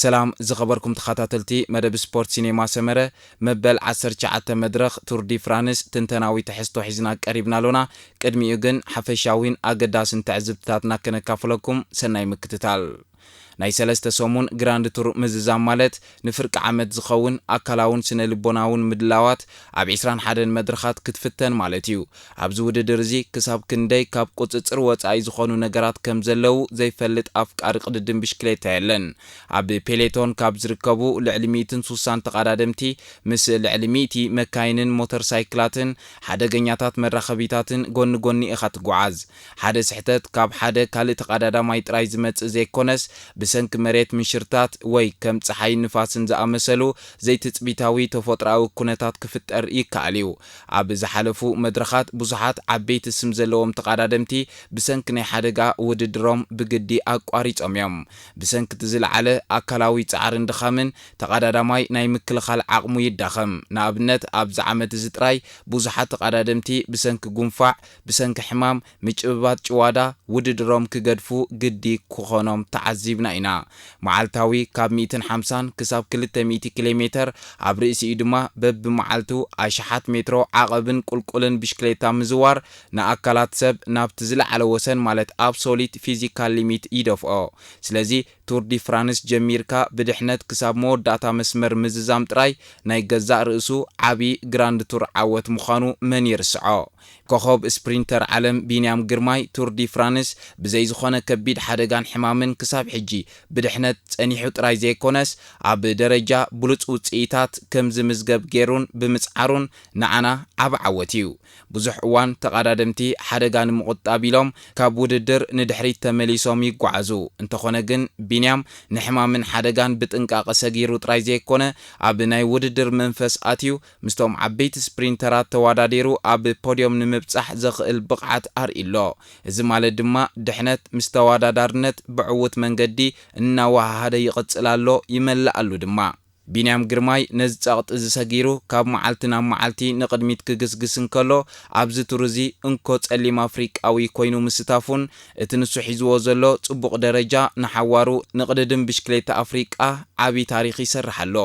ሰላም ዝኸበርኩም ተኸታተልቲ መደብ ስፖርት ሲኔማ ሰመረ፣ መበል ዓሰርተ ትሽዓተ መድረኽ ቱር ዲ ፍራንስ ትንተናዊ ትሕዝቶ ሒዝና ቀሪብና ኣሎና። ቅድሚኡ ግን ሓፈሻዊን ኣገዳስን ትዕዝብትታትና ከነካፍለኩም፣ ሰናይ ምክትታል። ናይ ሰለስተ ሰሙን ግራንድ ቱር ምዝዛም ማለት ንፍርቂ ዓመት ዝኸውን ኣካላውን ስነ ልቦናውን ምድላዋት ኣብ ዕስራን ሓደን መድረኻት ክትፍተን ማለት እዩ። ኣብዚ ውድድር እዚ ክሳብ ክንደይ ካብ ቁጽጽር ወጻኢ ዝኾኑ ነገራት ከም ዘለዉ ዘይፈልጥ ኣፍቃሪ ቅድድም ብሽክሌታ የለን። ኣብ ፔሌቶን ካብ ዝርከቡ ልዕሊ ሚእትን ሱሳን ተቐዳደምቲ ምስ ልዕሊ ሚእቲ መካይንን ሞተር ሳይክላትን ሓደገኛታት መራኸቢታትን ጎኒ ጎኒ ኢኻ ትጓዓዝ። ሓደ ስሕተት ካብ ሓደ ካልእ ተቐዳዳማይ ጥራይ ዝመጽእ ዘይኮነስ፣ ብሰንኪ መሬት ምንሽርታት ወይ ከም ጸሓይን ንፋስን ዝኣመሰሉ ዘይትጽቢታዊ ተፈጥሮኣዊ ኩነታት ክፍጠር ይከኣል እዩ። ኣብ ዝሓለፉ መድረኻት ብዙሓት ዓበይቲ ስም ዘለዎም ተቐዳደምቲ ብሰንኪ ናይ ሓደጋ ውድድሮም ብግዲ ኣቋሪጾም እዮም። ብሰንኪ እቲ ዝለዓለ ኣካላዊ ጻዕርን ድኻምን፣ ተቐዳዳማይ ናይ ምክልኻል ዓቕሙ ይዳኸም። ንኣብነት፣ ኣብዚ ዓመት እዚ ጥራይ ብዙሓት ተቐዳደምቲ ብሰንኪ ጉንፋዕ፣ ብሰንኪ ሕማም፣ ምጭብባጥ ጭዋዳ ውድድሮም ክገድፉ ግዲ ክኾኖም ተዓዚብና ኢና። መዓልታዊ ካብ ሚእትን ሓምሳን ክሳብ ክልተ ሚእቲ ኪሎ ሜተር፣ ኣብ ርእሲኡ ድማ በብመዓልቱ ኣሽሓት ሜትሮ ዓቐብን ቁልቁልን ብሽክሌታ ምዝዋር ንኣካላት ሰብ ናብቲ ዝለዓለ ወሰን፣ ማለት ኣብሶሊት ፊዚካል ሊሚት ይደፍኦ። ስለዚ ቱር ዲ ፍራንስ ጀሚርካ ብድሕነት ክሳብ መወዳእታ መስመር ምዝዛም ጥራይ ናይ ገዛእ ርእሱ ዓቢ ግራንድ ቱር ዓወት ምዃኑ መን ይርስዖ? ኮኸብ ስፕሪንተር ዓለም ቢንያም ግርማይ ቱር ዲ ፍራንስ ብዘይ ዝኾነ ከቢድ ሓደጋን ሕማምን ክሳብ ሕጂ ብድሕነት ጸኒሑ ጥራይ ዘይኮነስ፣ ኣብ ደረጃ ብሉጽ ውጽኢታት ከም ዝምዝገብ ገይሩን ብምጽዓሩን ንዓና ዓቢ ዓወት እዩ። ብዙሕ እዋን ተቐዳደምቲ ሓደጋ ንምቑጣብ ኢሎም ካብ ውድድር ንድሕሪት ተመሊሶም ይጓዓዙ። እንተኾነ ግን ቢንያም ንሕማምን ሓደጋን ብጥንቃቐ ሰጊሩ ጥራይ ዘይኮነ፣ ኣብ ናይ ውድድር መንፈስ ኣትዩ ምስቶም ዓበይቲ ስፕሪንተራት ተወዳዲሩ ኣብ ፖድዮም ንምብጻሕ ዘኽእል ብቕዓት ኣርእዩ ኣሎ። እዚ ማለት ድማ ድሕነት ምስ ተወዳዳርነት ብዕዉት መንገዲ እናወሃሃደ ይቕጽል ኣሎ፣ ይመልእ ኣሉ ድማ። ቢንያም ግርማይ ነዚ ጸቕጢ እዚ ሰጊሩ ካብ መዓልቲ ናብ መዓልቲ ንቕድሚት ክግስግስ እንከሎ፣ ኣብዚ ቱር እዚ እንኮ ጸሊም ኣፍሪቃዊ ኮይኑ ምስታፉን እቲ ንሱ ሒዝዎ ዘሎ ጽቡቕ ደረጃ ንሓዋሩ ንቕድድም ብሽክሌታ ኣፍሪቃ ዓቢ ታሪኽ ይሰርሕ ኣሎ።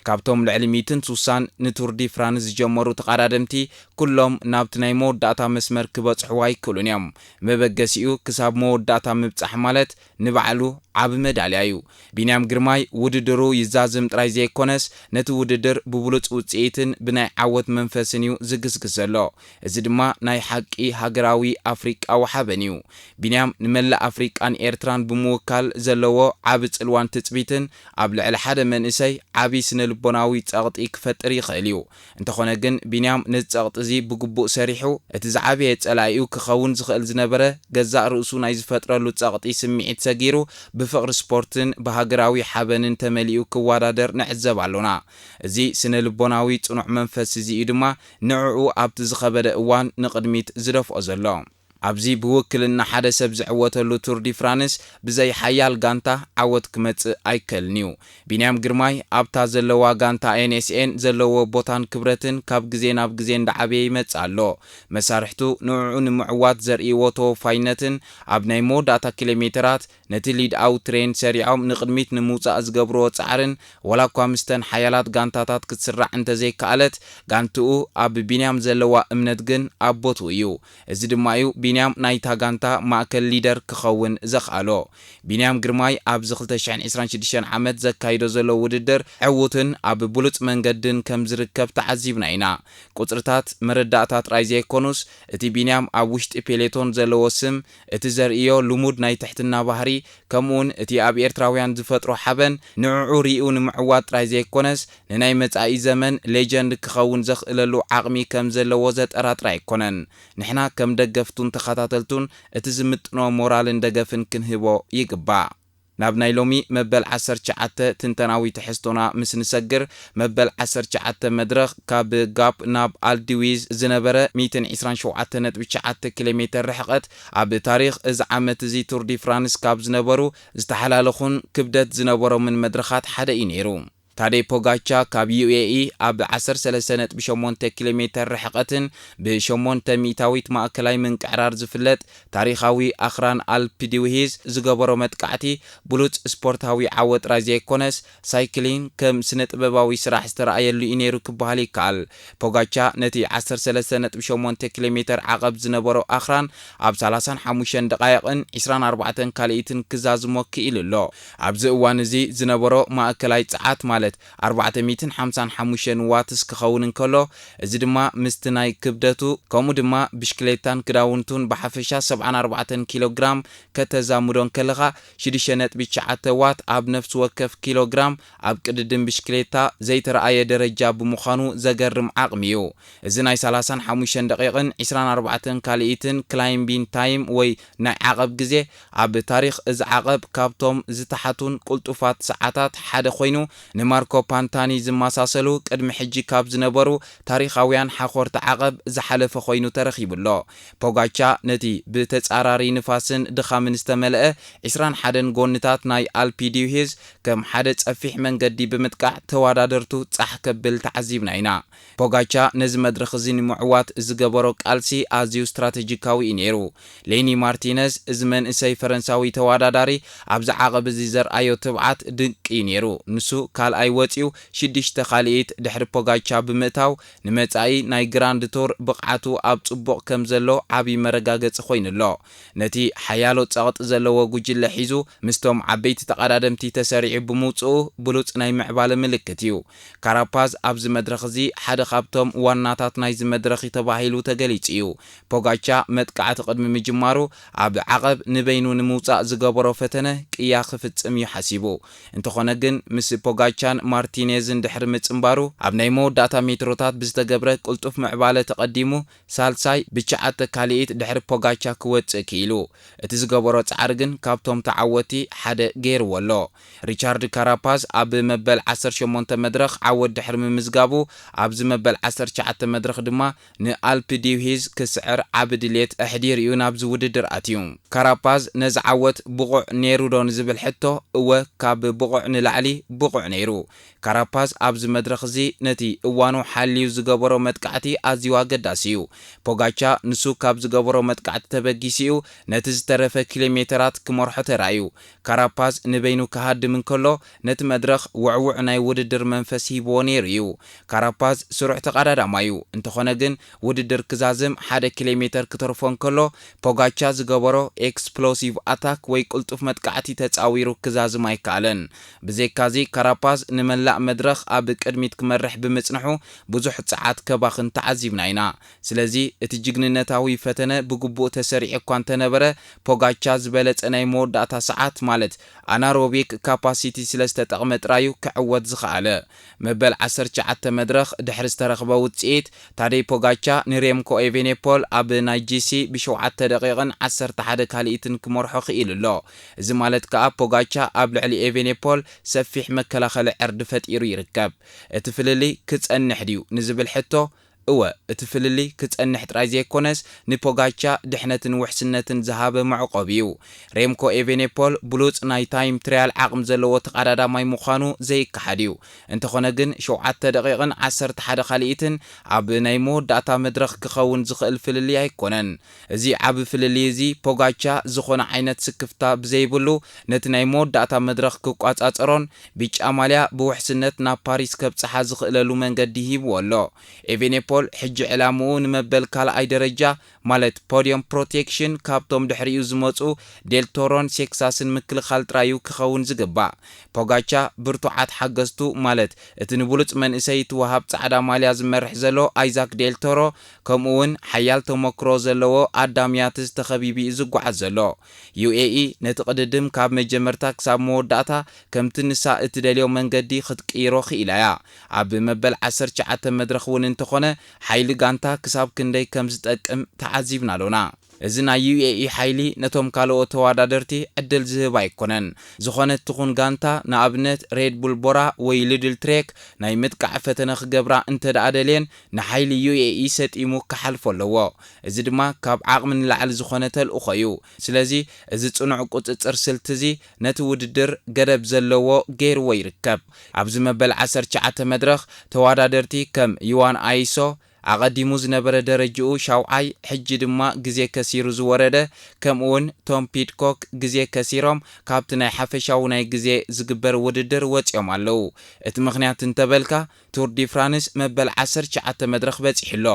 ካብቶም ልዕሊ ሚእትን ሱሳን ንቱር ዲ ፍራንስ ዝጀመሩ ተቐዳደምቲ፣ ኩሎም ናብቲ ናይ መወዳእታ መስመር ክበጽሕዎ ኣይክእሉን እዮም። መበገሲኡ ክሳብ መወዳእታ ምብጻሕ ማለት ንባዕሉ ዓቢ መዳልያ እዩ። ቢንያም ግርማይ ውድድሩ ይዛዝም ጥራይ ዘይኮነስ፣ ነቲ ውድድር ብብሉጽ ውጽኢትን ብናይ ዓወት መንፈስን እዩ ዝግስግስ ዘሎ። እዚ ድማ ናይ ሓቂ ሃገራዊ ኣፍሪቃዊ ሓበን እዩ። ቢንያም ንመላእ ኣፍሪቃን ኤርትራን ብምውካል ዘለዎ ዓቢ ጽልዋን ትጽቢትን፣ ኣብ ልዕሊ ሓደ መንእሰይ ዓቢ ስነ ልቦናዊ ጸቕጢ ክፈጥር ይኽእል እዩ። እንተኾነ ግን፣ ቢንያም ነዚ ጸቕጢ እዚ ብግቡእ ሰሪሑ፣ እቲ ዝዓበየ ጸላኢኡ ክኸውን ዝኽእል ዝነበረ ገዛእ ርእሱ ናይ ዝፈጥረሉ ጸቕጢ ስምዒት ሰጊሩ፣ ብፍቕሪ ስፖርትን ብሃገራዊ ሓበንን ተመሊኡ ክወዳደር ንዕዘብ ኣሎና። እዚ ስነ ልቦናዊ ጽኑዕ መንፈስ እዚ እዩ ድማ ንዕኡ ኣብቲ ዝኸበደ እዋን ንቕድሚት ዝደፍኦ ዘሎ። ኣብዚ ብውክልና ሓደ ሰብ ዝዕወተሉ ቱር ዲ ፍራንስ ብዘይ ሓያል ጋንታ ዓወት ክመጽእ ኣይከልን እዩ። ቢንያም ግርማይ ኣብታ ዘለዋ ጋንታ ኤን ኤስ ኤን ዘለዎ ቦታን ክብረትን ካብ ግዜ ናብ ግዜ እንዳዓበየ ይመጽእ ኣሎ። መሳርሕቱ ንዕኡ ንምዕዋት ዘርእይዎ ተወፋይነትን ኣብ ናይ መወዳእታ ኪሎ ሜተራት ነቲ ሊድኣዊ ትሬን ሰሪዖም ንቕድሚት ንምውጻእ ዝገብርዎ ጻዕርን፣ ዋላ እኳ ምስተን ሓያላት ጋንታታት ክትስራዕ እንተዘይከኣለት፣ ጋንትኡ ኣብ ቢንያም ዘለዋ እምነት ግን ኣብ ቦትኡ እዩ። እዚ ድማ እዩ ቢንያም ናይታ ጋንታ ማእከል ሊደር ክኸውን ዘኽኣሎ። ቢንያም ግርማይ ኣብዚ ክልተ ሽሕን ዕስራን ሽዱሽተን ዓመት ዘካይዶ ዘሎ ውድድር ዕዉትን ኣብ ብሉጽ መንገድን ከም ዝርከብ ተዓዚብና ኢና። ቁጽርታት መረዳእታ ጥራይ ዘይኮኑስ፣ እቲ ቢንያም ኣብ ውሽጢ ፔሌቶን ዘለዎ ስም፣ እቲ ዘርእዮ ልሙድ ናይ ትሕትና ባህሪ፣ ከምኡውን እቲ ኣብ ኤርትራውያን ዝፈጥሮ ሓበን፣ ንዕኡ ሪኡ ንምዕዋት ጥራይ ዘይኮነስ፣ ንናይ መጻኢ ዘመን ሌጀንድ ክኸውን ዘኽእለሉ ዓቕሚ ከም ዘለዎ ዘጠራጥር ኣይኮነን። ንሕና ከም ደገፍቱን ተኸታተልቱን እቲ ዝምጥኖ ሞራልን ደገፍን ክንህቦ ይግባእ። ናብ ናይ ሎሚ መበል ዓሰርተ ትሽዓተ ትንተናዊ ትሕዝቶና ምስ ንሰግር፣ መበል ዓሰርተ ትሽዓተ መድረኽ ካብ ጋፕ ናብ ኣልድዊዝ ዝነበረ ሚእትን ዕስራን ሸውዓተ ነጥቢ ትሽዓተ ኪሎ ሜተር ርሕቐት ኣብ ታሪኽ እዚ ዓመት እዚ ቱር ዲ ፍራንስ ካብ ዝነበሩ ዝተሓላለኹን ክብደት ዝነበሮምን መድረኻት ሓደ እዩ ነይሩ። ታዴ ፖጋቻ ካብ ዩ ኤ ኢ ኣብ ዓሰርተ ሰለስተ ነጥቢ ሸሞንተ ኪሎ ሜተር ርሕቐትን ብሸሞንተ ሚእታዊት ማእከላይ ምንቅዕራር ዝፍለጥ ታሪኻዊ ኣኽራን ኣልፕ ዲውሂዝ ዝገበሮ መጥቃዕቲ ብሉጽ ስፖርታዊ ዓወት ጥራይ ዘይኮነስ፣ ሳይክሊን ከም ስነ ጥበባዊ ስራሕ ዝተረኣየሉ እዩ ነይሩ ክበሃል ይከኣል። ፖጋቻ ነቲ ዓሰርተ ሰለስተ ነጥቢ ሸሞንተ ኪሎ ሜተር ዓቐብ ዝነበሮ ኣኽራን ኣብ ሰላሳን ሓሙሽተን ደቓይቕን ዕስራን ኣርባዕተን ካልኢትን ክዛዝሞ ክኢሉ ኣሎ። ኣብዚ እዋን እዚ ዝነበሮ ማእከላይ ጸዓት ማለት ኣርባዕተ ሚእትን ሓምሳን ሓሙሽተን ዋትስ ክኸውን እንከሎ፣ እዚ ድማ ምስቲ ናይ ክብደቱ ከምኡ ድማ ብሽክሌታን ክዳውንቱን ብሓፈሻ ሰብዓን ኣርባዕተን ኪሎ ግራም ከተዛምዶ እንከለኻ፣ ሽዱሽተ ነጥቢ ትሽዓተ ዋት ኣብ ነፍሲ ወከፍ ኪሎ ግራም ኣብ ቅድድም ብሽክሌታ ዘይተረኣየ ደረጃ ብምዃኑ ዘገርም ዓቕሚ እዩ። እዚ ናይ ሰላሳን ሓሙሽተን ደቂቕን ዕስራን ኣርባዕተን ካልኢትን ክላይምቢን ታይም ወይ ናይ ዓቐብ ግዜ ኣብ ታሪኽ እዚ ዓቐብ ካብቶም ዝተሓቱን ቅልጡፋት ሰዓታት ሓደ ኮይኑ፣ ንማርኮ ፓንታኒ ዝመሳሰሉ ቅድሚ ሕጂ ካብ ዝነበሩ ታሪኻውያን ሓኾርቲ ዓቐብ ዝሓለፈ ኮይኑ ተረኺቡ ኣሎ። ፖጋቻ ነቲ ብተጻራሪ ንፋስን ድኻምን ዝተመልአ ዕስራን ሓደን ጎንታት ናይ ኣልፕ ዲውሂዝ ከም ሓደ ጸፊሕ መንገዲ ብምጥቃዕ ተወዳደርቱ ጻሕ ከብል ተዓዚብና ኢና። ፖጋቻ ነዚ መድረኽ እዚ ንምዕዋት ዝገበሮ ቃልሲ ኣዝዩ ስትራተጂካዊ እዩ ነይሩ። ሌኒ ማርቲነዝ፣ እዚ መንእሰይ ፈረንሳዊ ተወዳዳሪ ኣብዚ ዓቐብ እዚ ዘርኣዮ ትብዓት ድንቂ እዩ ነይሩ። ንሱ ካልኣይ ወጺኡ ሽዱሽተ ካልኢት ድሕሪ ፖጋቻ ብምእታው ንመጻኢ ናይ ግራንድ ቱር ብቕዓቱ ኣብ ጽቡቕ ከም ዘሎ ዓቢ መረጋገጺ ኮይኑ ኣሎ። ነቲ ሓያሎ ጸቕጢ ዘለዎ ጉጅለ ሒዙ ምስቶም ዓበይቲ ተቐዳደምቲ ተሰሪዑ ብምውጽኡ ብሉጽ ናይ ምዕባለ ምልክት እዩ። ካራፓዝ ኣብዚ መድረኽ እዚ ሓደ ካብቶም ዋናታት ናይዚ መድረኽ እዩ ተባሂሉ ተገሊጹ እዩ። ፖጋቻ መጥቃዕቲ ቅድሚ ምጅማሩ ኣብ ዓቐብ ንበይኑ ንምውጻእ ዝገበሮ ፈተነ ቅያ ክፍጽም እዩ ሓሲቡ። እንተኾነ ግን ምስ ፖጋቻን ማርቲኔዝን ድሕሪ ምጽንባሩ ኣብ ናይ መወዳእታ ሜትሮታት ብዝተገብረ ቅልጡፍ ምዕባለ ተቐዲሙ ሳልሳይ ብትሽዓተ ካልኢት ድሕሪ ፖጋቻ ክወጽእ ክኢሉ። እቲ ዝገበሮ ጻዕሪ ግን ካብቶም ተዓወቲ ሓደ ገይርዎ ኣሎ። ሪቻርድ ካራፓዝ ኣብ መበል ዓሰርተ ሸሞንተ መድረኽ ዓወት ድሕሪ ምምዝጋቡ፣ ኣብዚ መበል ዓሰርተ ትሽዓተ መድረኽ ድማ ንኣልፕ ዲውሂዝ ክስዕር ዓቢ ድሌት ኣሕዲሩ እዩ ናብዚ ውድድር ኣትዩ። ካራፓዝ ነዚ ዓወት ብቑዕ ነይሩ ዶ ንዝብል ሕቶ፣ እወ፣ ካብ ብቑዕ ንላዕሊ ብቑዕ ነይሩ። ካራፓዝ ኣብዚ መድረኽ እዚ ነቲ እዋኑ ሓልዩ ዝገበሮ መጥቃዕቲ ኣዝዩ ኣገዳሲ እዩ። ፖጋቻ ንሱ ካብ ዝገበሮ መጥቃዕቲ ተበጊሱ እዩ ነቲ ዝተረፈ ኪሎ ሜተራት ክመርሖ ተራእዩ። ካራፓዝ ንበይኑ ክሃድም እንከሎ፣ ነቲ መድረኽ ውዕዉዕ ናይ ውድድር መንፈስ ሂብዎ ነይሩ እዩ። ካራፓዝ ስሩዕ ተቐዳዳማይ እዩ። እንተኾነ ግን፣ ውድድር ክዛዝም ሓደ ኪሎ ሜተር ክተርፎ እንከሎ፣ ፖጋቻ ዝገበሮ ኤክስፕሎሲቭ ኣታክ ወይ ቅልጡፍ መጥቃዕቲ ተጻዊሩ ክዛዝም ኣይከኣለን። ብዘይካዚ፣ ካራፓዝ ንመላእ መድረኽ ኣብ ቅድሚት ክመርሕ ብምጽንሑ፣ ብዙሕ ጸዓት ከባኽን ተዓዚብና ኢና። ስለዚ፣ እቲ ጅግንነታዊ ፈተነ ብግቡእ ተሰሪዑ እኳ እንተነበረ፣ ፖጋቻ ዝበለጸ ናይ መወዳእታ ሰዓት፣ ማለት ኣናሮቢክ ካፓሲቲ ስለ ዝተጠቕመ ጥራዩ ክዕወት ዝኸኣለ። መበል ዓሰርተ ትሽዓተ መድረኽ ድሕሪ ዝተረኽበ ውጽኢት፣ ታደይ ፖጋቻ ንሬምኮ ኤቬኔፖል ኣብ ናይ ጂ ሲ ብሸውዓተ ደቂቕን ዓሰርተ ሓደ ካልኢትን ክመርሖ ክኢሉ ኣሎ። እዚ ማለት ከኣ ፖጋቻ ኣብ ልዕሊ ኤቬኔፖል ሰፊሕ መከላኸሊ ዕርዲ ፈጢሩ ይርከብ። እቲ ፍልልይ ክጸንሕ ድዩ ንዝብል ሕቶ፣ እወ፣ እቲ ፍልልይ ክጸንሕ ጥራይ ዘይኮነስ፣ ንፖጋቻ ድሕነትን ውሕስነትን ዝሃበ መዕቆቢ እዩ። ሬምኮ ኤቬኔፖል ብሉጽ ናይ ታይም ትርያል ዓቕሚ ዘለዎ ተቐዳዳማይ ምዃኑ ዘይከሓድ እዩ። እንተኾነ ግን፣ ሸውዓተ ደቂቕን ዓሰርተ ሓደ ካልኢትን ኣብ ናይ መወዳእታ መድረኽ ክኸውን ዝኽእል ፍልልይ ኣይኮነን። እዚ ዓቢ ፍልልይ እዚ፣ ፖጋቻ ዝኾነ ዓይነት ስክፍታ ብዘይብሉ፣ ነቲ ናይ መወዳእታ መድረኽ ክቋጻጸሮን፣ ብጫ ማልያ ብውሕስነት ናብ ፓሪስ ከብጽሓ ዝኽእለሉ መንገዲ ሂብዎ ኣሎ። ኤቬኔፖል ሕጂ ዕላምኡ ንመበል ካልኣይ ደረጃ፣ ማለት ፖድዮም ፕሮቴክሽን፣ ካብቶም ድሕሪኡ ዝመጹ ዴልቶሮን ሴክሳስን ምክልኻል ጥራዩ ክኸውን ዝግባእ። ፖጋቻ ብርቱዓት ሓገዝቱ፣ ማለት እቲ ንብሉጽ መንእሰይ እቲ ወሃብ ጻዕዳ ማልያ ዝመርሕ ዘሎ ኣይዛክ ዴልቶሮ፣ ከምኡ እውን ሓያል ተመክሮ ዘለዎ ኣዳም ያትስ ተኸቢቡ እዩ ዝጓዓዝ ዘሎ። ዩ ኤ ኢ ነቲ ቅድድም ካብ መጀመርታ ክሳብ መወዳእታ ከምቲ ንሳ እትደልዮ መንገዲ ክትቅይሮ ክኢላ እያ። ኣብ መበል ዓሰርተ ትሽዓተ መድረኽ እውን እንተኾነ፣ ሓይሊ ጋንታ ክሳብ ክንደይ ከም ዝጠቅም ተዓዚብና ኣሎና። እዚ ናይ ዩ ኤ ኢ ሓይሊ ነቶም ካልኦት ተወዳደርቲ ዕድል ዝህብ ኣይኮነን። ዝኾነት ትኹን ጋንታ፣ ንኣብነት ሬድ ቡል ቦራ ወይ ሊድል ትሬክ፣ ናይ ምጥቃዕ ፈተነ ክገብራ እንተ ደኣ ደልየን፣ ንሓይሊ ዩ ኤ ኢ ሰጢሙ ክሓልፎ ኣለዎ። እዚ ድማ ካብ ዓቕሚ ንላዕሊ ዝኾነ ተልእኾ እዩ። ስለዚ፣ እዚ ጽኑዕ ቁጽጽር ስልቲ እዚ ነቲ ውድድር ገደብ ዘለዎ ገይርዎ ይርከብ። ኣብዚ መበል ዓሰርተ ትሽዓተ መድረኽ፣ ተወዳደርቲ ከም ዩዋን ኣይሶ፣ ኣቐዲሙ ዝነበረ ደረጅኡ ሻውዓይ፣ ሕጂ ድማ ግዜ ከሲሩ ዝወረደ፣ ከምኡውን ቶም ፒድኮክ ግዜ ከሲሮም ካብቲ ናይ ሓፈሻዊ ናይ ግዜ ዝግበር ውድድር ወጺኦም ኣለዉ። እቲ ምኽንያት እንተበልካ፣ ቱር ዲ ፍራንስ መበል ዓሰርተ ትሽዓተ መድረኽ በጺሑ ኣሎ።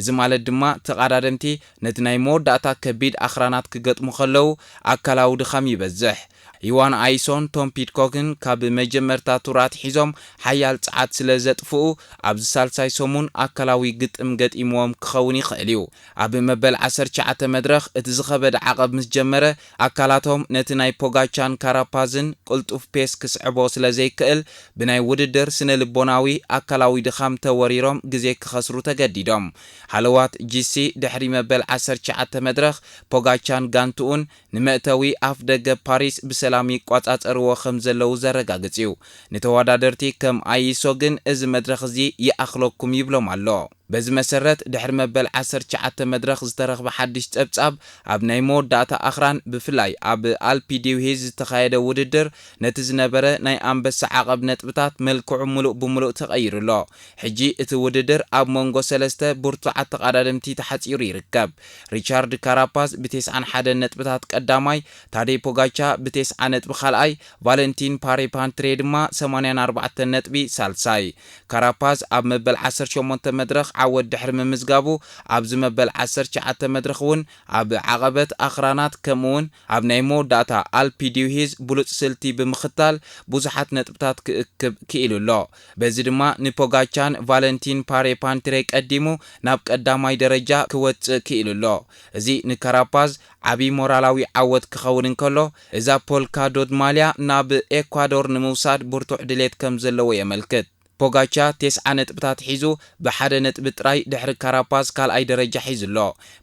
እዚ ማለት ድማ ተቐዳደምቲ ነቲ ናይ መወዳእታ ከቢድ ኣኽራናት ክገጥሙ ከለዉ ኣካላዊ ድኻም ይበዝሕ። ዩዋን ኣይሶን ቶም ፒድኮክን ካብ መጀመርታ ቱር ኣትሒዞም ሓያል ጸዓት ስለ ዘጥፍኡ፣ ኣብዚ ሳልሳይ ሰሙን ኣካላዊ ግጥም ገጢምዎም ክኸውን ይኽእል እዩ። ኣብ መበል ዓሰርተ ትሽዓተ መድረኽ እቲ ዝኸበደ ዓቐብ ምስ ጀመረ፣ ኣካላቶም ነቲ ናይ ፖጋቻን ካራፓዝን ቅልጡፍ ፔስ ክስዕቦ ስለ ዘይክእል፣ ብናይ ውድድር ስነ ልቦናዊ ኣካላዊ ድኻም ተወሪሮም ግዜ ክኸስሩ ተገዲዶም። ሃለዋት ጂ ሲ ድሕሪ መበል ዓሰርተ ትሽዓተ መድረኽ፣ ፖጋቻን ጋንትኡን ንመእተዊ ኣፍ ደገ ፓሪስ ብሰላም ይቋጻጸርዎ ከም ዘለዉ ዘረጋግጽ እዩ። ንተወዳደርቲ ከም ኣይሶ ግን እዚ መድረኽ እዚ ይኣኽለኩም ይብሎም ኣሎ። በዚ መሰረት፣ ድሕሪ መበል ዓሰርተ ትሽዓተ መድረኽ ዝተረኽበ ሓድሽ ጸብጻብ፣ ኣብ ናይ መወዳእታ ኣኽራን፣ ብፍላይ ኣብ ኣልፒ ዲውሂዝ ዝተኻየደ ውድድር፣ ነቲ ዝነበረ ናይ ኣንበሳ ዓቐብ ነጥብታት መልክዑ ምሉእ ብምሉእ ተቐይሩ ኣሎ። ሕጂ እቲ ውድድር ኣብ መንጎ ሰለስተ ብርቱዓት ተቐዳደምቲ ተሓጺሩ ይርከብ። ሪቻርድ ካራፓዝ ብተስዓን ሓደን ነጥብታት ቀዳማይ፣ ታዴ ፖጋቻ ብተስዓ ነጥቢ ካልኣይ፣ ቫለንቲን ፓሬፓንትሬ ድማ ሰማንያን ኣርባዕተን ነጥቢ ሳልሳይ። ካራፓዝ ኣብ መበል ዓሰርተ ሸሞንተ መድረኽ ዓወት ድሕሪ ምምዝጋቡ፣ ኣብዚ መበል ዓሰርተ ትሽዓተ መድረኽ እውን ኣብ ዓቐበት ኣኽራናት፣ ከምኡውን ኣብ ናይ መወዳእታ ኣልፒ ዲውሂዝ ብሉጽ ስልቲ ብምኽታል ብዙሓት ነጥብታት ክእክብ ክኢሉ ኣሎ። በዚ ድማ ንፖጋቻን ቫለንቲን ፓሬፓንትሬ ቀዲሙ ናብ ቀዳማይ ደረጃ ክወጽእ ክኢሉ ኣሎ። እዚ ንካራፓዝ ዓቢ ሞራላዊ ዓወት ክኸውን እንከሎ፣ እዛ ፖልካ ዶት ማልያ ናብ ኤኳዶር ንምውሳድ ብርቱዕ ድሌት ከም ዘለዎ የመልክት። ፖጋቻ ተስዓ ነጥብታት ሒዙ፣ ብሓደ ነጥቢ ጥራይ ድሕሪ ካራፓዝ ካልኣይ ደረጃ ሒዙ ኣሎ።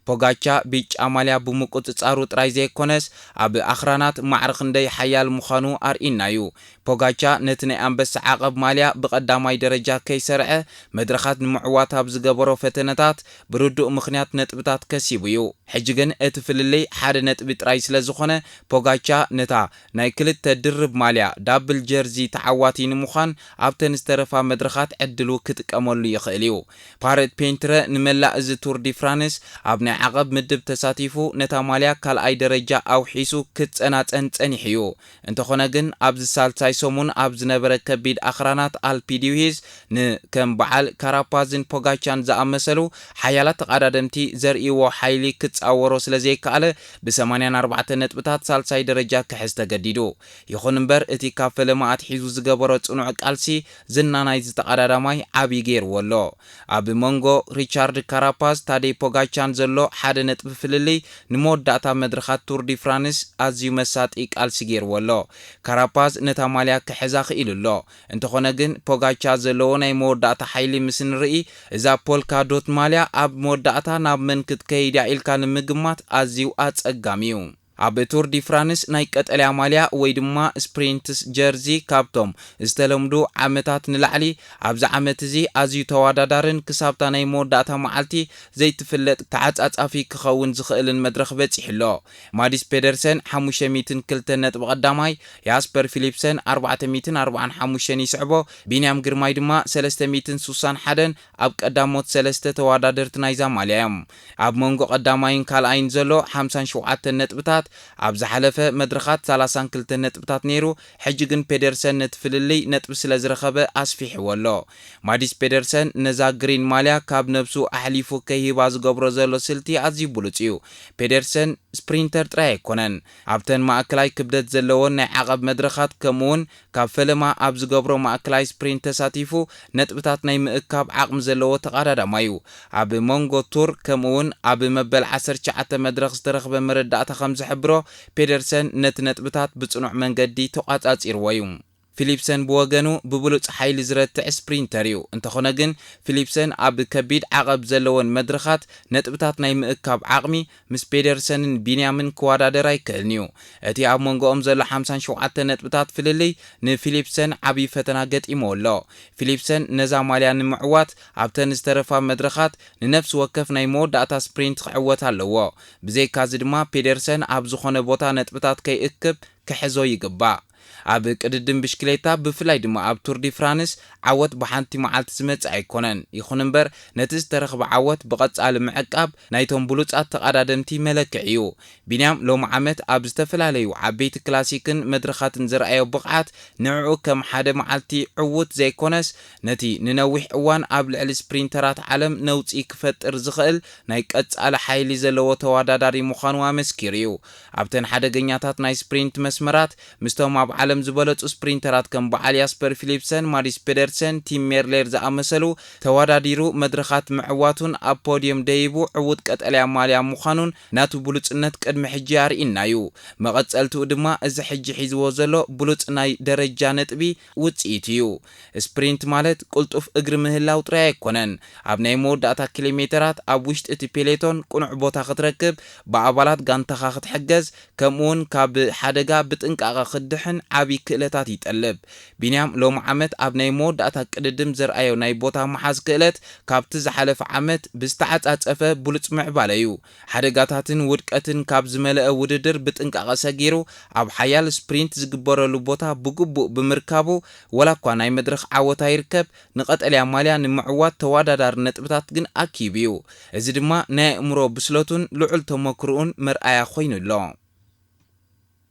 ፖጋቻ ብጫ ማልያ ብምቁጽጻሩ ጥራይ ዘይኮነስ፣ ኣብ ኣኽራናት ማዕረ ክንደይ ሓያል ምዃኑ ኣርኢና እዩ። ፖጋቻ ነቲ ናይ ኣንበሳ ዓቐብ ማልያ ብቐዳማይ ደረጃ ከይሰርዐ፣ መድረኻት ንምዕዋት ኣብ ዝገበሮ ፈተነታት ብርዱእ ምኽንያት ነጥብታት ከሲቡ እዩ። ሕጂ ግን እቲ ፍልልይ ሓደ ነጥቢ ጥራይ ስለ ዝኾነ፣ ፖጋቻ ነታ ናይ ክልተ ድርብ ማልያ፣ ዳብል ጀርዚ፣ ተዓዋቲ ንምዃን ኣብተን ዝተረፋ መድረኻት ዕድሉ ክጥቀመሉ ይኽእል እዩ። ፓሬፓንትሬ ንመላእ እዚ ቱር ዲ ፍራንስ ኣብ ናይ ዓቐብ ምድብ ተሳቲፉ፣ ነታ ማልያ ካልኣይ ደረጃ ኣውሒሱ ክጸናጸን ጸኒሑ እዩ። እንተኾነ ግን፣ ኣብዚ ሳልሳይ ሰሙን ኣብ ዝነበረ ከቢድ ኣኽራናት ኣልፒ ዲውሂዝ፣ ንከም በዓል ካራፓዝን ፖጋቻን ዝኣመሰሉ ሓያላት ተቐዳደምቲ ዘርእይዎ ሓይሊ ክጻወሮ ስለ ዘይከኣለ፣ ብ ሰማንያን ኣርባዕተን ነጥብታት ሳልሳይ ደረጃ ክሕዝ ተገዲዱ። ይኹን እምበር፣ እቲ ካብ ፈለማ ኣትሒዙ ዝገበሮ ጽኑዕ ቃልሲ፣ ዝና ናይዚ ተቐዳዳማይ ዓቢ ገይርዎ ኣሎ። ኣብ መንጎ ሪቻርድ ካራፓዝ፣ ታዴ ፖጋቻን ዘሎ ሓደ ነጥቢ ፍልልይ፣ ንመወዳእታ መድረኻት ቱር ዲ ፍራንስ ኣዝዩ መሳጢ ቃልሲ ገይርዎ ኣሎ። ካራፓዝ ነታ ማልያ ክሕዛ ክኢሉ ኣሎ። እንተኾነ ግን፣ ፖጋቻ ዘለዎ ናይ መወዳእታ ሓይሊ ምስ ንርኢ፣ እዛ ፖልካ ዶት ማልያ ኣብ መወዳእታ ናብ መን ክትከይድ እያ ኢልካ ንምግማት ኣዝዩ ኣጸጋሚ እዩ። ኣብ ቱር ዲ ፍራንስ ናይ ቀጠልያ ማልያ ወይ ድማ ስፕሪንትስ ጀርዚ ካብቶም ዝተለምዱ ዓመታት ንላዕሊ፣ ኣብዚ ዓመት እዚ ኣዝዩ ተወዳዳርን ክሳብታ ናይ መወዳእታ መዓልቲ ዘይትፍለጥ ተዓጻጻፊ ክኸውን ዝኽእልን መድረኽ በጺሑ ኣሎ። ማዲስ ፔደርሰን ሓሙሽተ ሚእትን ክልተን ነጥቢ ቀዳማይ፣ ያስፐር ፊሊፕሰን ኣርባዕተ ሚእትን ኣርባዓን ሓሙሽተን ይስዕቦ፣ ቢንያም ግርማይ ድማ ሰለስተ ሚእትን ስሳን ሓደን ኣብ ቀዳሞት ሰለስተ ተወዳደርቲ ናይዛ ማልያ እዮም። ኣብ መንጎ ቀዳማይን ካልኣይን ዘሎ ሓምሳን ሸውዓተን ነጥብታት፣ ኣብ ዝሓለፈ መድረኻት ሰላሳን ክልተን ነጥብታት ነይሩ፣ ሕጂ ግን ፔደርሰን ነቲ ፍልልይ ነጥቢ ስለ ዝረኸበ ኣስፊሕዎ ኣሎ። ማዲስ ፔደርሰን ነዛ ግሪን ማልያ ካብ ነብሱ ኣሕሊፉ ከይህባ ዝገብሮ ዘሎ ስልቲ ኣዝዩ ብሉጽ እዩ። ፔደርሰን ስፕሪንተር ጥራይ ኣይኮነን። ኣብተን ማእከላይ ክብደት ዘለወን ናይ ዓቐብ መድረኻት፣ ከምኡውን ካብ ፈለማ ኣብ ዝገብሮ ማእከላይ ስፕሪንት ተሳቲፉ፣ ነጥብታት ናይ ምእካብ ዓቕሚ ዘለዎ ተቐዳዳማይ እዩ። ኣብ መንጎ ቱር፣ ከምኡውን ኣብ መበል ዓሰርተ ትሽዓተ መድረኽ ዝተረኽበ መረዳእታ ከም ዝሕብሮ፣ ፔደርሰን ነቲ ነጥብታት ብጽኑዕ መንገዲ ተቋጻጺርዎ እዩ። ፊሊፕሰን ብወገኑ ብብሉጽ ሓይሊ ዝረትዕ ስፕሪንተር እዩ። እንተኾነ ግን፣ ፊሊፕሰን ኣብ ከቢድ ዓቐብ ዘለወን መድረኻት ነጥብታት ናይ ምእካብ ዓቕሚ ምስ ፔደርሰንን ቢንያምን ክወዳደር ኣይክእልን እዩ። እቲ ኣብ መንጎኦም ዘሎ ሓምሳን ሸውዓተ ነጥብታት ፍልልይ ንፊሊፕሰን ዓብዪ ፈተና ገጢምዎ ኣሎ። ፊሊፕሰን ነዛ ማልያ ንምዕዋት ኣብተን ዝተረፋ መድረኻት ንነፍሲ ወከፍ ናይ መወዳእታ ስፕሪንት ክዕወት ኣለዎ። ብዘይካዚ ድማ ፔደርሰን ኣብ ዝኾነ ቦታ ነጥብታት ከይእክብ ክሕዞ ይግባእ። ኣብ ቅድድም ብሽክሌታ ብፍላይ ድማ ኣብ ቱር ዲ ፍራንስ ዓወት ብሓንቲ መዓልቲ ዝመጽእ ኣይኮነን። ይኹን እምበር ነቲ ዝተረኽበ ዓወት ብቐጻሊ ምዕቃብ ናይቶም ብሉጻት ተቐዳደምቲ መለክዒ እዩ። ቢንያም ሎሚ ዓመት ኣብ ዝተፈላለዩ ዓበይቲ ክላሲክን መድረኻትን ዘርኣዮ ብቕዓት ንዕኡ ከም ሓደ መዓልቲ ዕዉት ዘይኮነስ ነቲ ንነዊሕ እዋን ኣብ ልዕሊ ስፕሪንተራት ዓለም ነውጺ ክፈጥር ዝኽእል ናይ ቀጻሊ ሓይሊ ዘለዎ ተወዳዳሪ ምዃኑ ኣመስኪሩ እዩ። ኣብተን ሓደገኛታት ናይ ስፕሪንት መስመራት ምስቶም ኣብ ዓለም ዝበለጹ ስፕሪንተራት ከም በዓል ያስፐር ፊሊፕሰን፣ ማዲስ ፔደርሰን፣ ቲም ሜርሌር ዝኣመሰሉ ተወዳዲሩ መድረኻት ምዕዋቱን ኣብ ፖድየም ደይቡ ዕዉት ቀጠልያ ማልያ ምዃኑን ናቱ ብሉጽነት ቅድሚ ሕጂ ኣርኢና እዩ። መቐጸልትኡ ድማ እዚ ሕጂ ሒዝዎ ዘሎ ብሉጽ ናይ ደረጃ ነጥቢ ውጽኢት እዩ። ስፕሪንት ማለት ቅልጡፍ እግሪ ምህላው ጥራይ ኣይኮነን። ኣብ ናይ መወዳእታ ኪሎ ሜተራት ኣብ ውሽጢ እቲ ፔሌቶን ቅኑዕ ቦታ ክትረክብ፣ ብኣባላት ጋንታኻ ክትሕገዝ፣ ከምኡውን ካብ ሓደጋ ብጥንቃቐ ክትድሕን ዓቢ ክእለታት ይጠልብ። ቢንያም ሎሚ ዓመት ኣብ ናይ መወዳእታ ቅድድም ዘርኣዮ ናይ ቦታ ምሓዝ ክእለት ካብቲ ዝሓለፈ ዓመት ብዝተዓጻጸፈ ብሉጽ ምዕባለ እዩ። ሓደጋታትን ውድቀትን ካብ ዝመልአ ውድድር ብጥንቃቐ ሰጊሩ ኣብ ሓያል ስፕሪንት ዝግበረሉ ቦታ ብግቡእ ብምርካቡ፣ ወላ እኳ ናይ መድረኽ ዓወት ኣይርከብ፣ ንቐጠልያ ማልያ ንምዕዋት ተወዳዳሪ ነጥብታት ግን ኣኪቡ እዩ። እዚ ድማ ናይ ኣእምሮ ብስለቱን ልዑል ተመክሮኡን መርኣያ ኮይኑ ኣሎ።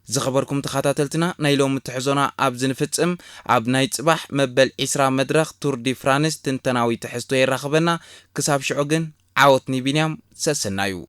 ዝኸበርኩም ተኸታተልትና፣ ናይ ሎሚ ትሕዞና ኣብዚ ንፍጽም። ኣብ ናይ ጽባሕ መበል ዒስራ መድረኽ ቱር ዲ ፍራንስ ትንተናዊ ትሕዝቶ የራኽበና። ክሳብ ሽዑ ግን ዓወት ንቢንያም፣ ሰሰናዩ።